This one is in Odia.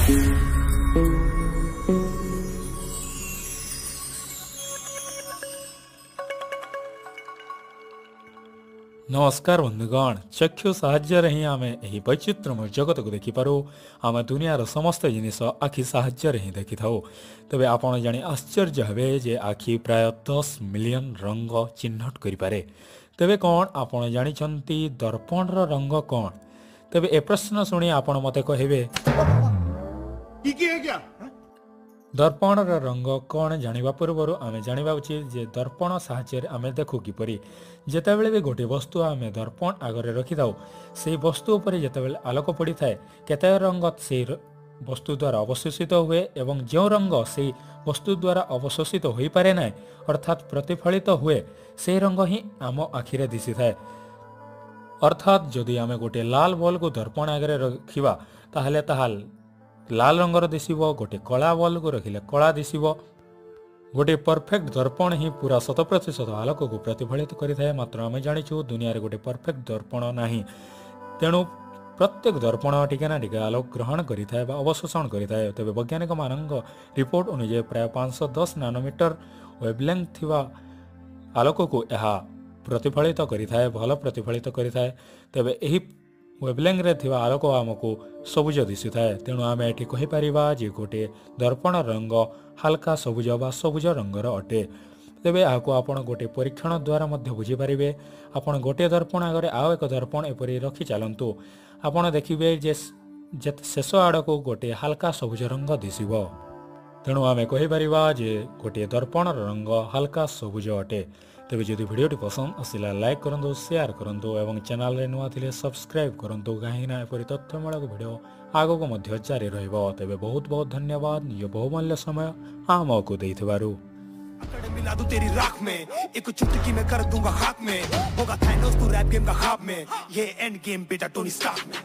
ନମସ୍କାର ବନ୍ଧୁଗଣ, ଚକ୍ଷୁ ସାହାଯ୍ୟରେ ହିଁ ଆମେ ଏହି ବୈଚିତ୍ର୍ୟମୟ ଜଗତକୁ ଦେଖିପାରୁ। ଆମେ ଦୁନିଆର ସମସ୍ତ ଜିନିଷ ଆଖି ସାହାଯ୍ୟରେ ହିଁ ଦେଖିଥାଉ। ତେବେ ଆପଣ ଜାଣି ଆଶ୍ଚର୍ଯ୍ୟ ହେବେ ଯେ ଆଖି ପ୍ରାୟ 10 ମିଲିୟନ ରଙ୍ଗ ଚିହ୍ନଟ କରିପାରେ। ତେବେ କ'ଣ ଆପଣ ଜାଣିଛନ୍ତି ଦର୍ପଣର ରଙ୍ଗ କ'ଣ? ତେବେ ଏ ପ୍ରଶ୍ନ ଶୁଣି ଆପଣ ମୋତେ କହିବେ, ଦର୍ପଣର ରଙ୍ଗ କ'ଣ ଜାଣିବା ପୂର୍ବରୁ ଆମେ ଜାଣିବା ଉଚିତ ଯେ ଦର୍ପଣ ସାହାଯ୍ୟରେ ଆମେ ଦେଖୁ କିପରି। ଯେତେବେଳେ ବି ଗୋଟିଏ ବସ୍ତୁ ଆମେ ଦର୍ପଣ ଆଗରେ ରଖିଥାଉ, ସେହି ବସ୍ତୁ ଉପରେ ଯେତେବେଳେ ଆଲୋକ ପଡ଼ିଥାଏ, କେତେକ ରଙ୍ଗ ସେଇ ବସ୍ତୁ ଦ୍ୱାରା ଅବଶୋଷିତ ହୁଏ ଏବଂ ଯେଉଁ ରଙ୍ଗ ସେଇ ବସ୍ତୁ ଦ୍ୱାରା ଅବଶୋଷିତ ହୋଇପାରେ ନାହିଁ, ଅର୍ଥାତ୍ ପ୍ରତିଫଳିତ ହୁଏ, ସେହି ରଙ୍ଗ ହିଁ ଆମ ଆଖିରେ ଦିଶିଥାଏ। ଅର୍ଥାତ୍ ଯଦି ଆମେ ଗୋଟିଏ ଲାଲ ବଲ୍କୁ ଦର୍ପଣ ଆଗରେ ରଖିବା, ତାହେଲେ ତାହା ଲାଲ ରଙ୍ଗର ଦିଶିବ। ଗୋଟିଏ କଳା ବଲ୍କୁ ରଖିଲେ କଳା ଦିଶିବ। ଗୋଟିଏ ପରଫେକ୍ଟ ଦର୍ପଣ ହିଁ ପୁରା 100% ଆଲୋକକୁ ପ୍ରତିଫଳିତ କରିଥାଏ। ମାତ୍ର ଆମେ ଜାଣିଛୁ ଦୁନିଆରେ ଗୋଟିଏ ପରଫେକ୍ଟ ଦର୍ପଣ ନାହିଁ, ତେଣୁ ପ୍ରତ୍ୟେକ ଦର୍ପଣ ଟିକେ ନା ଟିକେ ଆଲୋକ ଗ୍ରହଣ କରିଥାଏ ବା ଅବଶୋଷଣ କରିଥାଏ। ତେବେ ବୈଜ୍ଞାନିକମାନଙ୍କ ରିପୋର୍ଟ ଅନୁଯାୟୀ ପ୍ରାୟ 510 ନାନୋମିଟର ୱେଭଲେନ୍ଥ ଥିବା ଆଲୋକକୁ ଏହା ପ୍ରତିଫଳିତ କରିଥାଏ, ଭଲ ପ୍ରତିଫଳିତ କରିଥାଏ। ତେବେ ଏହି ୱେଭଲେନ୍ଥରେ ଥିବା ଆଲୋକ ଆମକୁ ସବୁଜ ଦିଶୁଥାଏ। ତେଣୁ ଆମେ ଏଠି କହିପାରିବା ଯେ ଗୋଟିଏ ଦର୍ପଣ ରଙ୍ଗ ହାଲକା ସବୁଜ ବା ସବୁଜ ରଙ୍ଗର ଅଟେ। ତେବେ ଏହାକୁ ଆପଣ ଗୋଟିଏ ପରୀକ୍ଷଣ ଦ୍ୱାରା ମଧ୍ୟ ବୁଝିପାରିବେ। ଆପଣ ଗୋଟିଏ ଦର୍ପଣ ଆଗରେ ଆଉ ଏକ ଦର୍ପଣ ଏପରି ରଖି ଚାଲନ୍ତୁ, ଆପଣ ଦେଖିବେ ଯେ ଯେତେ ଶେଷ ଆଡ଼କୁ ଗୋଟିଏ ହାଲକା ସବୁଜ ରଙ୍ଗ ଦିଶିବ। ତେଣୁ ଆମେ କହିପାରିବା ଯେ ଗୋଟିଏ ଦର୍ପଣର ରଙ୍ଗ ହାଲକା ସବୁଜ ଅଟେ। ତେବେ ଯଦି ଭିଡ଼ିଓଟି ପସନ୍ଦ ଆସିଲା, ଲାଇକ୍ କରନ୍ତୁ, ସେୟାର କରନ୍ତୁ ଏବଂ ଚ୍ୟାନେଲରେ ନୂଆ ଥିଲେ ସବସ୍କ୍ରାଇବ୍ କରନ୍ତୁ, କାହିଁକିନା ଏପରି ତଥ୍ୟମୂଳକ ଭିଡ଼ିଓ ଆଗକୁ ମଧ୍ୟ ଜାରି ରହିବ। ତେବେ ବହୁତ ବହୁତ ଧନ୍ୟବାଦ ନିଜ ବହୁମୂଲ୍ୟ ସମୟ ଆମକୁ ଦେଇଥିବାରୁ। मिला दूं तेरी राख में, एक चुटकी में कर दूंगा खाक में, होगा थानोस तू रैप गेम का खाब में, ये एंड गेम बेटा टोनी स्टार्क में।